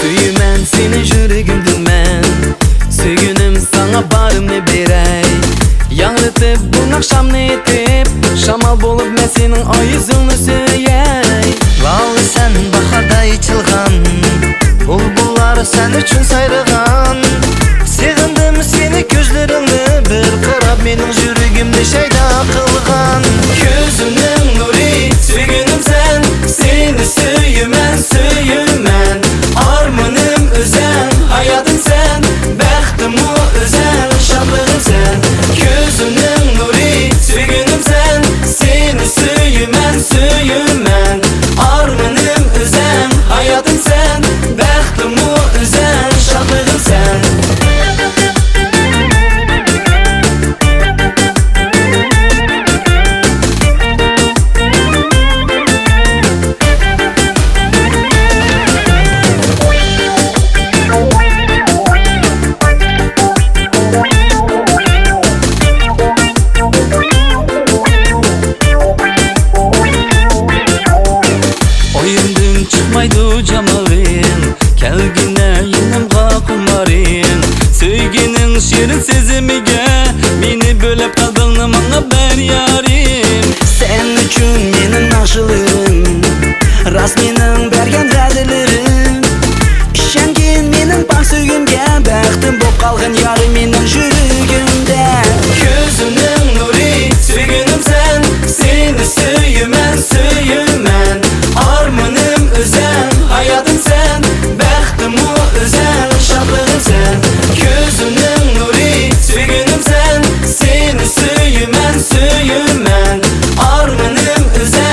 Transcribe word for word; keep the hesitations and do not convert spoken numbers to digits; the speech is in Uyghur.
سۆيىمەن سېنى يۈرىكىمدىن مەن، سۆيگۈنۈم ساڭا بارىمنى بېرەي. ياڭرىتىپ بۇ ناخشامنى ئېيتىپ، شامال بولۇپ مەن سېنىڭ ئايىزىڭنى سۆيەي. لالە سەن باھاردا ئېچىلغان، بۇلبۇللار سەن ئۈچۈن سايرىغان. سېغىندىم سېنى، كۆزلىرىڭنى بىر قاراپ، مېنىڭ يۈرىكىمنى شەيدا قىلغان. كۆزۈمنىڭ نۇرى، سۆيگۈنۈم سەن، سېنى سۆيىمەن، سۆيىمەن. ئارمىنىم ئۆزەڭ، ھاياتىم سەن، بەختىممۇ ئۆزەڭ، شادلىقىم سەن. كۆزۈمنىڭ نۇرى، سۆيگۈنۈم سەن، سېنى سۆيىمەن، سۆيىمەن. ئارمىنىم ئۆزەڭ، ھاياتىم سەن، بەختىممۇ ئۆزەڭ، شادلىقىم سەن. ئويۇمدىن چىقمايدۇ جامالىڭ، كەلگىنە يېنىمغا خۇمارىڭ. سۆيگۈنىڭ شېرىن سېزىمىگە، مېنى بۆلۈپ قەلبىڭنى ماڭا بەر يارىم. سەن ئۈچۈن مېنىڭ ناخشىلىرىم، راست مېنىڭ بەرگەن ۋەدىلىرىم. ئىشەنگىن مېنىڭ پاك سۆيگۈمگە، بەختىم بوپ قالغىن يارىم مېنىڭ يۈرىكىمدە. كۆزۈمنىڭ نۇرى، سۆيگۈنۈم سەن، سېنى سۆيىمەن، سۆيىمەن. ئارمىنىم ئۆزەڭ، ھاياتىم سەن، بەختىممۇ ئۆزەڭ، شادلىقىم سەن. كۆزۈمنىڭ نۇرى، سۆيگۈنۈم سەن، سېنى سۆيىمەن، سۆيىمەن. ئارمىنىم ئۆزەڭ،